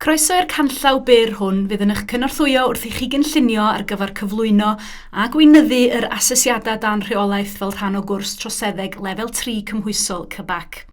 Croeso i'r canllaw byr hwn fydd yn eich cynorthwyo wrth i chi gynllunio ar gyfer cyflwyno a gweinyddu yr asesiadau dan rheolaeth fel rhan o gwrs Troseddeg Lefel 3 Cymhwysol CBAC.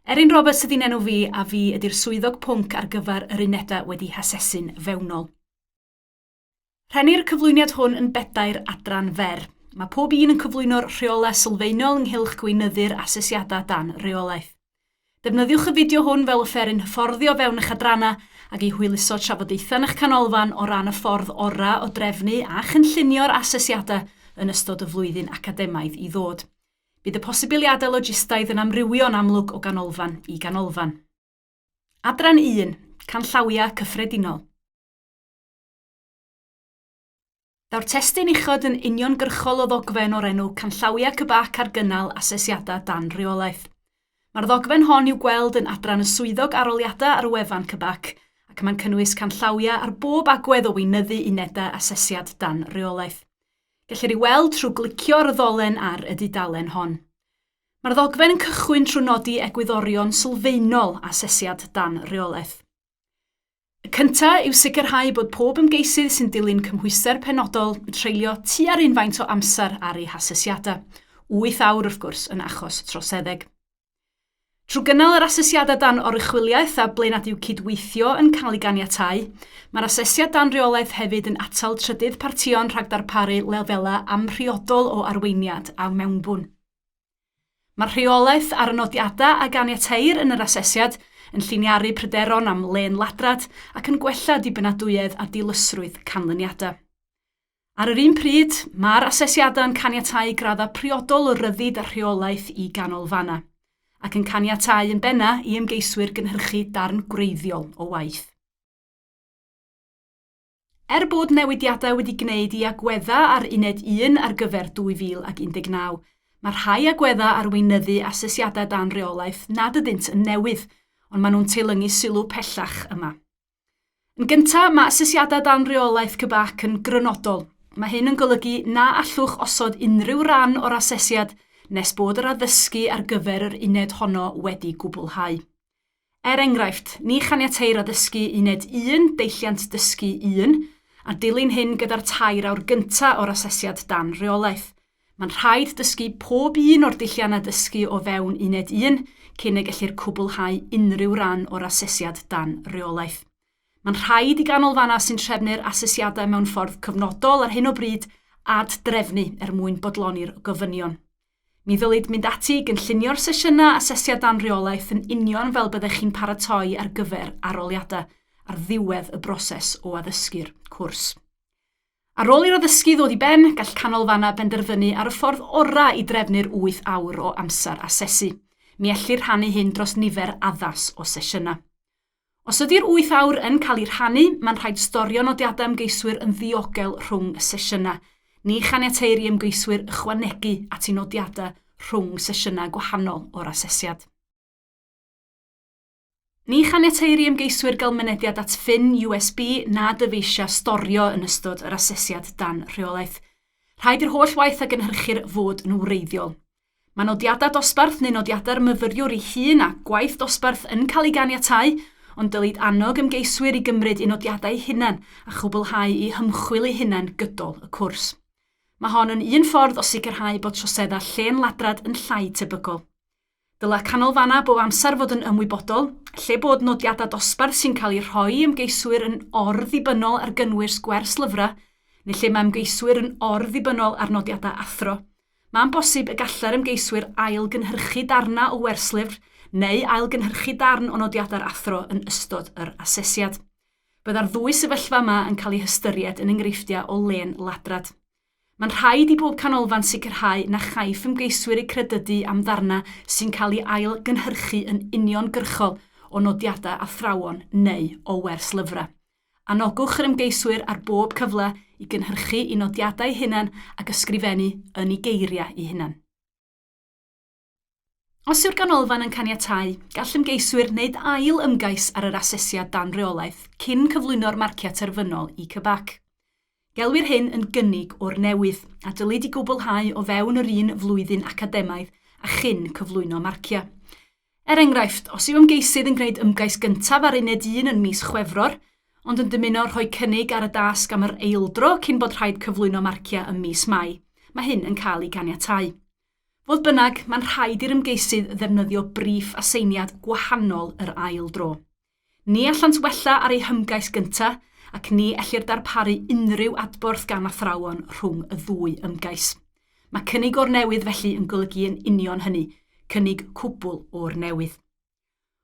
Erin Roberts ydy'n enw fi a fi ydy'r swyddog pwnc ar gyfer yr unedau wedi hasesu'n fewnol. Rhennir y cyflwyniad hwn yn bedair adran fer. Mae pob un yn cyflwyno'r rheolau sylfaenol ynghylch gweinyddu'r asesiadau dan reolaeth. Defnyddiwch y fideo hwn fel offeryn hyfforddi o fewn eich adrannau ac i hwyluso trafodaethau yn eich canolfan o ran y ffordd orau o drefnu a chynllunio'r asesiadau yn ystod y flwyddyn academaidd i ddod. Bydd y posibiliadau logistaidd yn amrywio'n amlwg o ganolfan i ganolfan. Adran 1, Canllawiau cyffredinol. Daw'r testun uchod yn uniongyrchol o ddogfen o'r enw Canllawiau CBAC ar gynnal asesiadau dan reolaeth. Mae'r ddogfen hon i'w gweld yn adran y Swyddog Arholiadau ar wefan CBAC ac mae'n cynnwys canllawiau ar bob agwedd o weinyddu unedau asesiad dan reolaeth. Gellir ei weld trwy glicio ar y ddolen ar y dudalen hon. Mae'r ddogfen yn cychwyn trwy nodi egwyddorion sylfaenol asesiad dan reolaeth. Y cyntaf yw sicrhau bod pob ymgeisydd sy'n dilyn cymhwyster penodol yn treulio tua'r un faint o amser ar eu hasesiadau, wyth awr wrth gwrs yn achos troseddeg. Trwy gynnal yr asesiadau dan oruchwyliaeth a ble nad yw cydweithio yn cael ei ganiatáu, mae'r asesiad dan reolaeth hefyd yn atal trydydd partïon rhag darparu lefelau amhriodol o arweiniad a mewnbwn. Mae'r rheolaeth ar y nodiadau a ganiateir yn yr asesiad yn lliniaru pryderon am lên-ladrad ac yn gwella dibynadwyedd a dilysrwydd canlyniadau. Ar yr un pryd, mae'r asesiadau'n caniatáu graddau priodol o ryddid a rheolaeth i ganolfannau, ac yn caniatáu yn bennaf i ymgeiswyr gynhyrchu darn gwreiddiol o waith. Er bod newidiadau wedi gwneud i agweddau ar Uned 1 ar gyfer 2019, mae rhai agweddau ar weinyddu asesiadau dan reolaeth nad ydynt yn newydd, ond maen nhw'n teilyngu sylw pellach yma. Yn gyntaf, mae asesiadau dan reolaeth CBAC yn grynodol. Mae hyn yn golygu na allwch osod unrhyw ran o'r asesiad nes bod yr addysgu ar gyfer yr uned honno wedi gwblhau. Er enghraifft, ni chaniateir addysgu Uned 1, Deilliant Dysgu 1, a dilyn hyn gyda'r tair awr gyntaf o'r asesiad dan reolaeth. Mae'n rhaid dysgu pob un o'r dulliannau dysgu o fewn Uned 1 cyn y gellir cwblhau unrhyw ran o'r asesiad dan reolaeth. Mae'n rhaid i ganolfannau sy'n trefnu'r asesiadau mewn ffordd cyfnodol ar hyn o bryd ad-drefnu er mwyn bodloni'r gofynion. Mi ddylid mynd ati i gynllunio'r sesiynau asesiad dan reolaeth yn union fel byddech chi'n paratoi ar gyfer arholiadau ar ddiwedd y broses o addysgu'r cwrs. Ar ôl i'r addysgu ddod i ben, gall canolfannau benderfynu ar y ffordd orau i drefnu'r wyth awr o amser asesu. Mi ellir rhannu hyn dros nifer addas o sesiynau. Os ydy'r wyth awr yn cael eu rhannu, mae'n rhaid storio nodiadau ymgeiswyr yn ddiogel rhwng y sesiynau. Ni chaniateir i ymgeiswyr ychwanegu at eu nodiadau rhwng sesiynau gwahanol o'r asesiad. Ni chaniateir i ymgeiswyr gael mynediad at ffin USB na dyfeisiau storio yn ystod yr asesiad dan rheolaeth. Rhaid i'r holl waith a gynhyrchir fod yn wreiddiol. Mae nodiadau dosbarth neu nodiadau'r myfyriwr ei hun a gwaith dosbarth yn cael ei ganiatáu, ond dylid annog ymgeiswyr i gymryd eu nodiadau eu hunain a chwblhau eu hymchwil eu hunain gydol y cwrs. Mae hon yn un ffordd o sicrhau bod troseddau llên-ladrad yn llai tebygol. Dylai canolfannau bob amser fod yn ymwybodol, lle bod nodiadau dosbarth sy'n cael eu rhoi i ymgeiswyr yn or-ddibynnol ar gynnwys gwers lyfrau, neu lle mae ymgeiswyr yn or-ddibynnol ar nodiadau athro, Mae'n bosib y gallai'r ymgeiswyr ail-gynhyrchu darnau o werslyfr neu ail-gynhyrchu darn o nodiadau'r athro yn ystod yr asesiad. Byddai'r ddwy sefyllfa yma yn cael eu hystyried yn enghreifftiau o lên ladrad. Mae'n rhaid i bob canolfan sicrhau na chaiff ymgeiswyr eu credydu am ddarnau sy'n cael eu ail-gynhyrchu yn uniongyrchol o nodiadau athrawon neu o werslyfrau. Anogwch yr ymgeiswyr ar bob cyfle i gynhyrchu eu nodiadau eu hunain ac ysgrifennu yn eu geiriau eu hunain. Os yw'r ganolfan yn caniatáu, gall ymgeiswyr wneud ail ymgais ar yr asesiad dan reolaeth cyn cyflwyno'r marciau terfynol i CBAC. Gelwir hyn yn gynnig o'r newydd, a dylid ei gwblhau o fewn yr un flwyddyn academaidd a chyn cyflwyno marciau. Er enghraifft, os yw ymgeisydd yn gwneud ymgais gyntaf ar Uned 1 yn mis Chwefror, ond yn dymuno rhoi cynnig ar y dasg am yr eildro cyn bod rhaid cyflwyno marciau ym mis Mai, mae hyn yn cael ei ganiatáu. Fodd bynnag, mae'n rhaid i'r ymgeisydd ddefnyddio briff aseiniad gwahanol yr ail dro. Ni allant wella ar eu hymgais gyntaf ac ni ellir darparu unrhyw adborth gan athrawon rhwng y ddwy ymgais. Mae cynnig o'r newydd felly yn golygu yn union hynny, cynnig cwbl o'r newydd.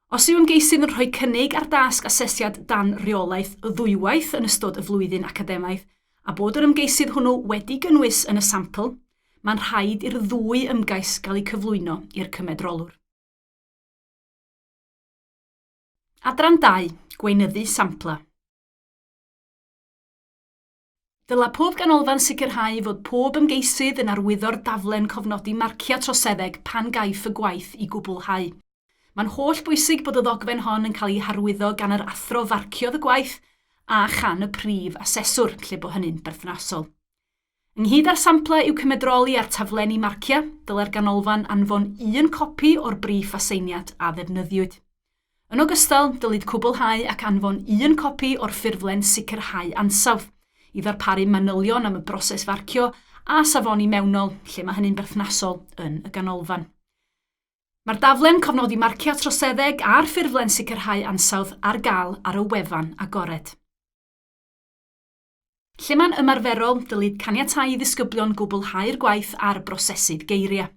Os yw ymgeisydd yn rhoi cynnig ar dasg asesiad dan reolaeth ddwywaith yn ystod y flwyddyn academaidd a bod yr ymgeisydd hwnnw wedi gynnwys yn y sampl, mae'n rhaid i'r ddwy ymgais gael eu cyflwyno i'r cymedrolwr. Adran 2, Gweinyddu samplau. Dylai pob ganolfan sicrhau fod pob ymgeisydd yn arwyddo'r daflen cofnodi marciau troseddeg pan gaiff y gwaith i gwblhau. Mae'n holl bwysig bod y ddogfen hon yn cael ei harwyddo gan yr athro farciodd y gwaith a chan y prif aseswr, lle bo hynny'n berthnasol. Ynghyd â'r samplau i'w cymedroli a'r taflenni marciau, dylai'r ganolfan anfon un copi o'r briff aseiniad a ddefnyddiwyd. Yn ogystal, dylid cwblhau ac anfon un copi o'r ffurflen sicrhau ansawdd, i ddarparu manylion am y broses farcio a safoni mewnol, lle mae hynny'n berthnasol yn y ganolfan. Mae'r daflen cofnodi marciau troseddeg a'r ffurflen sicrhau ansawdd ar gael ar y wefan agored. Lle mae'n ymarferol, dylid caniatáu i ddisgyblion gwblhau'r gwaith ar brosesydd geiriau.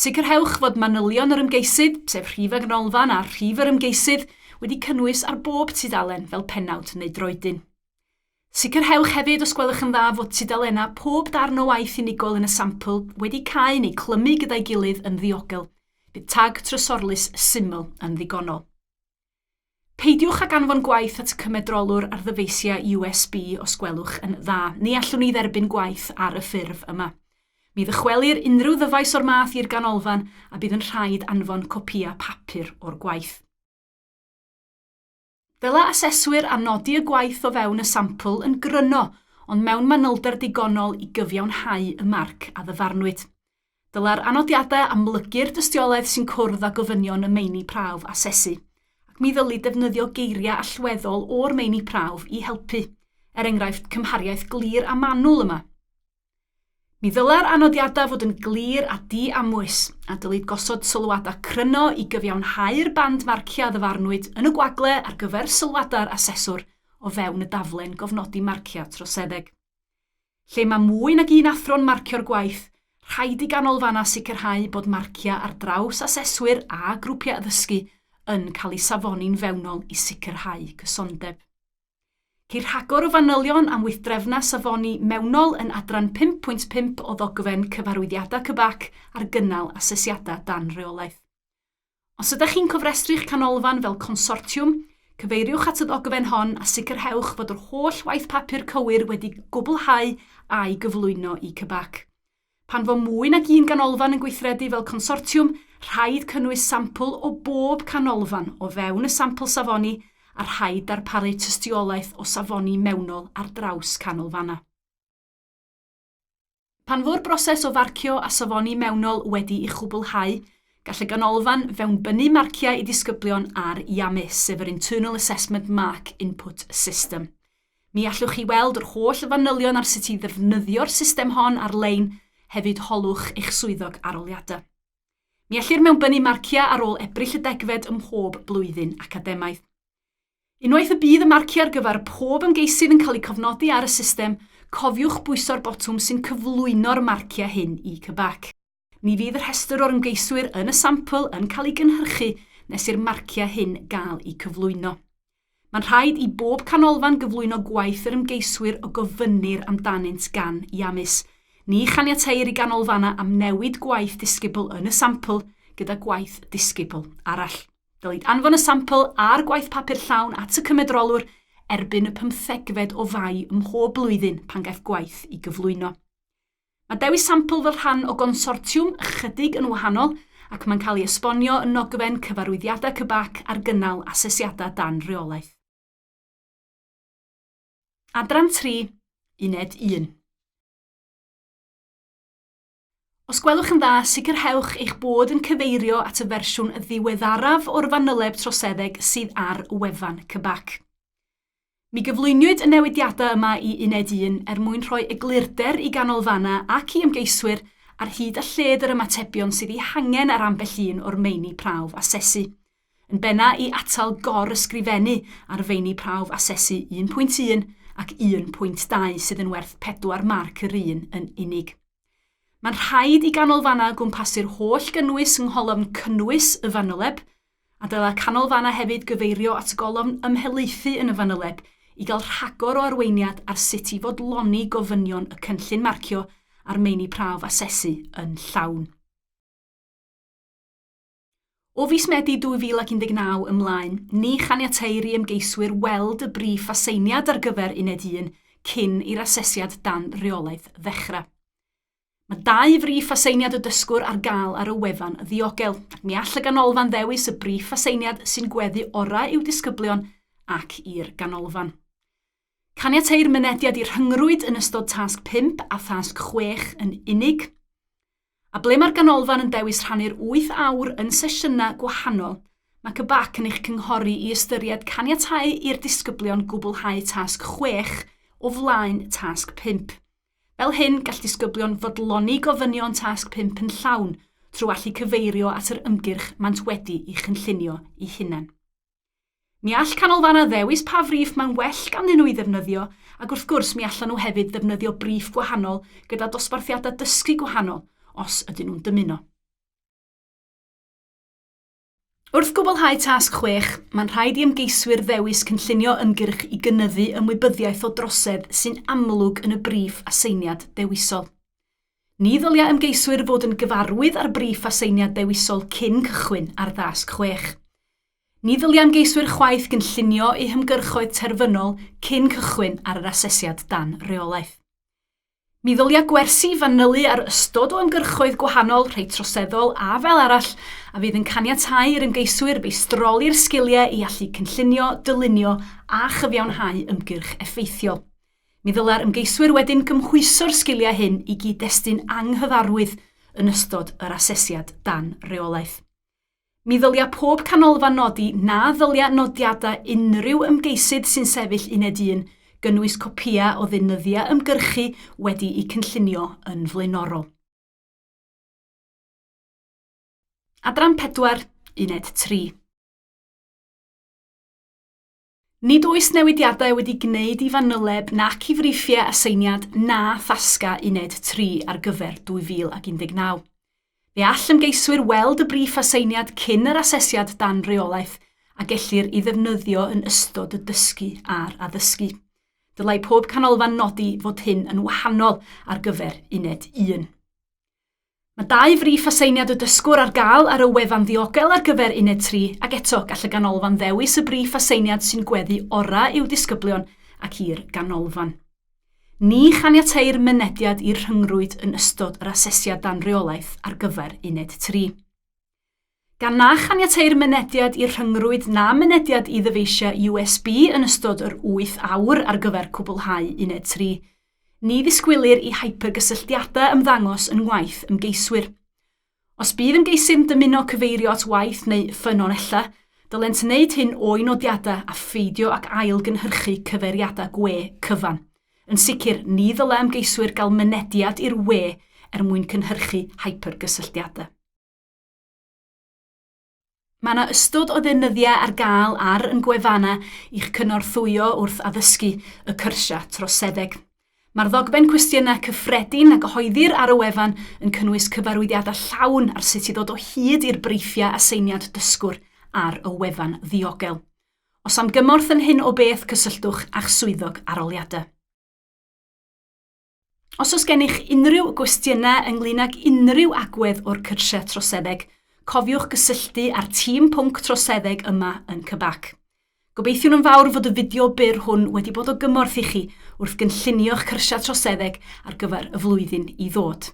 Sicrhewch fod manylion yr ymgeisydd, sef rhif y ganolfan a rhif yr ymgeisydd, wedi cynnwys ar bob tudalen fel pennawd neu droedyn. Sicrhewch hefyd os gwelwch yn dda fod tudalennau pob darn o waith unigol yn y sampl wedi cau neu clymu gyda'i gilydd yn ddiogel. Bydd tag trysorlys syml yn ddigonol. Peidiwch ag anfon gwaith at y cymedrolwr ar ddyfeisiau USB os gwelwch yn dda. Ni allwn ni dderbyn gwaith ar y ffurf yma. Mi ddychwelir unrhyw ddyfais o'r math i'r ganolfan a bydd yn rhaid anfon copïau papur o'r gwaith. Dylai aseswyr anodi y gwaith o fewn y sampl yn gryno, ond mewn manylder digonol i gyfiawnhau y marc a ddyfarnwyd. Dylai'r anodiadau amlygu'r dystiolaeth sy'n cwrdd â gofynion y meini prawf asesu, ac mi ddylid defnyddio geiriau allweddol o'r meini prawf i helpu, er enghraifft cymhariaeth glir a manwl yma. Mi ddylai'r anodiadau fod yn glir a di-amwys, a dylid gosod sylwadau cryno i gyfiawnhau'r band marciau a ddyfarnwyd yn y gwagle ar gyfer sylwadau'r aseswr o fewn y daflen gofnodi marciau troseddeg. Lle mae mwy nag un athro'n marcio'r gwaith, rhaid i ganolfannau sicrhau bod marciau ar draws aseswyr a grwpiau addysgu yn cael eu safoni'n fewnol i sicrhau cysondeb. Ceir rhagor o fanylion am weithdrefnau safoni mewnol yn adran 5.5 o ddogfen Cyfarwyddiadau CBAC ar gynnal asesiadau dan reolaeth. Os ydych chi'n cofrestru'ch canolfan fel consortiwm, cyfeiriwch at y ddogfen hon a sicrhewch fod yr holl waith papur cywir wedi gwblhau a'i gyflwyno i CBAC. Pan fo mwy nag un ganolfan yn gweithredu fel consortiwm, rhaid cynnwys sampl o bob canolfan o fewn y sampl safoni a rhaid darparu tystiolaeth o safoni mewnol ar draws canolfannau. Pan fo'r broses o farcio a safoni mewnol wedi'i chwblhau, gall y ganolfan fewnbynnu marciau i ddisgyblion ar IAMIS, sef yr Internal Assessment Mark Input System. Mi allwch chi weld yr holl fanylion ar sut i ddefnyddio'r system hon ar-lein, hefyd holwch eich swyddog arholiadau. Mi ellir mewnbynnu marciau ar ôl Ebrill y degfed ym mhob blwyddyn academaidd. Unwaith y bydd y marciau ar gyfer pob ymgeisydd yn cael eu cofnodi ar y system, cofiwch bwyso'r botwm sy'n cyflwyno'r marciau hyn i CBAC. Ni fydd y rhestr o'r ymgeiswyr yn y sampl yn cael ei gynhyrchu nes i'r marciau hyn gael eu cyflwyno. Mae'n rhaid i bob canolfan gyflwyno gwaith yr ymgeiswyr y gofynnir amdanynt gan IAMIS. Ni chaniateir i ganolfannau amnewid gwaith disgybl yn y sampl gyda gwaith disgybl arall. Dylid anfon y sampl a'r gwaith papur llawn at y cymedrolwr erbyn y pymthegfed o Fai ym mhob blwyddyn pan gaiff gwaith i gyflwyno. Mae dewis sampl fel rhan o gonsortiwm ychydig yn wahanol ac mae'n cael ei esbonio yn nogfen Cyfarwyddiadau CBAC ar gynnal asesiadau dan reolaeth. Adran 3, Uned 1. Os gwelwch yn dda, sicrhewch eich bod yn cyfeirio at y fersiwn ddiweddaraf o'r fanyleb troseddeg sydd ar wefan CBAC. Mi gyflwynwyd y newidiadau yma i Uned 1 er mwyn rhoi eglurder i ganolfannau ac i ymgeiswyr ar hyd a lled yr ymatebion sydd eu hangen ar ambell un o'r meini prawf asesu. Yn benna i atal gor-ysgrifennu ar feini prawf asesu 1.1 ac 1.2 sydd yn werth 4 marc yr un yn unig. Mae'n rhaid i ganolfannau gwmpasu'r holl gynnwys yng ngholofn Cynnwys y fanyleb, a dylai canolfannau hefyd gyfeirio at y golofn Ymhelaethu yn y fanyleb i gael rhagor o arweiniad ar sut i fodloni gofynion y cynllun marcio a'r meini prawf asesu yn llawn. O fis Medi 2019 ymlaen, ni chaniateir i ymgeiswyr weld y brif aseiniad ar gyfer Uned 1 cyn i'r asesiad dan reolaeth ddechrau. Mae dau frif aseiniad y dysgwr ar gael ar y wefan ddiogel, ac mi all y ganolfan ddewis y brif aseiniad sy'n gweddu orau i'w disgyblion ac i'r ganolfan. Caniateir mynediad i'r rhyngrwyd yn ystod tasg 5 a thasg 6 yn unig. A ble mae'r ganolfan yn dewis rhannu'r 8 awr yn sesiynau gwahanol, mae CBAC yn eich cynghori i ystyried caniatáu i'r disgyblion gwblhau tasg 6 o flaen tasg 5. Fel hyn, gall disgyblion fodloni gofynion tasg 5 yn llawn trwy allu cyfeirio at yr ymgyrch maent wedi ei chynllunio eu hunain. Mi all canolfannau ddewis pa friff mae'n well ganddyn nhw i ddefnyddio, ac wrth gwrs mi allan nhw hefyd ddefnyddio briff gwahanol gyda dosbarthiadau dysgu gwahanol, os ydyn nhw'n dymuno. Wrth gwblhau tasg 6, mae'n rhaid i ymgeiswyr ddewis cynllunio ymgyrch i gynyddu ymwybyddiaeth o drosedd sy'n amlwg yn y briff aseiniad dewisol. Ni ddylia ymgeiswyr fod yn gyfarwydd â'r briff aseiniad dewisol cyn cychwyn ar ddasg 6. Ni ddylia ymgeiswyr chwaith gynllunio eu hymgyrchoedd terfynol cyn cychwyn ar yr asesiad dan reolaeth. Mi ddylia gwersi fanylu ar ystod o ymgyrchoedd gwahanol, rhai troseddol a fel arall, a fydd yn caniatáu i'r ymgeiswyr feistroli'r sgiliau i allu cynllunio, dylunio a chyfiawnhau ymgyrch effeithiol. Mi ddyla'r ymgeiswyr wedyn gymhwyso'r sgiliau hyn i gyd-destun anghyfarwydd yn ystod yr asesiad dan reolaeth. Mi ddylia pob canolfan nodi na ddylia nodiadau unrhyw ymgeisydd sy'n sefyll Uned 1 gynnwys copïau o ddeunyddiau ymgyrchu wedi'u cynllunio yn flaenorol. Adran 4, Uned 3. Nid oes newidiadau wedi gwneud i fanyleb nac i friffiau aseiniad na thasgau Uned 3 ar gyfer 2019. Fe all ymgeiswyr weld y briff aseiniad cyn yr asesiad dan reolaeth a gellir ei ddefnyddio yn ystod y dysgu a'r addysgu. Dylai pob canolfan nodi fod hyn yn wahanol ar gyfer Uned 1. Mae dau friff aseiniad y dysgwr ar gael ar y wefan ddiogel ar gyfer Uned 3 ac eto gall y ganolfan ddewis y briff aseiniad sy'n gweddu orau i'w disgyblion ac i'r ganolfan. Ni chaniateir mynediad i'r rhyngrwyd yn ystod yr asesiad dan reolaeth ar gyfer Uned 3. Gan na chaniateir mynediad i'r rhyngrwyd na mynediad i ddyfeisiau USB yn ystod yr 8 awr ar gyfer cwblhau Uned 3, Ni ddisgwylir i hypergysylltiadau ymddangos yn ngwaith ymgeiswyr. Os bydd ymgeisydd yn dymuno cyfeirio at waith neu ffynonellau, dylent wneud hyn o'i nodiadau a pheidio ag ail-gynhyrchu cyfeiriadau gwe cyfan. Yn sicr, ni ddylai ymgeiswyr gael mynediad i'r we er mwyn cynhyrchu hypergysylltiadau. Mae yna ystod o ddeunyddiau ar gael ar yn gwefannau i'ch cynorthwyo wrth addysgu y cyrsiau troseddeg. Mae'r ddogfen cwestiynau cyffredin a gyhoeddir ar y wefan yn cynnwys cyfarwyddiadau llawn ar sut i ddod o hyd i'r briffiau aseiniad dysgwr ar y wefan ddiogel. Os am gymorth yn hyn o beth cysylltwch â'ch swyddog aroliadau. Os oes gennych unrhyw gwestiynau ynglyn ag unrhyw agwedd o'r cyrsiau troseddeg, cofiwch gysylltu â'r tîm pwnc troseddeg yma yn CBAC. Gobeithiwn yn fawr fod y fideo byr hwn wedi bod o gymorth i chi wrth gynllunio'ch cyrsiau troseddeg ar gyfer y flwyddyn i ddod.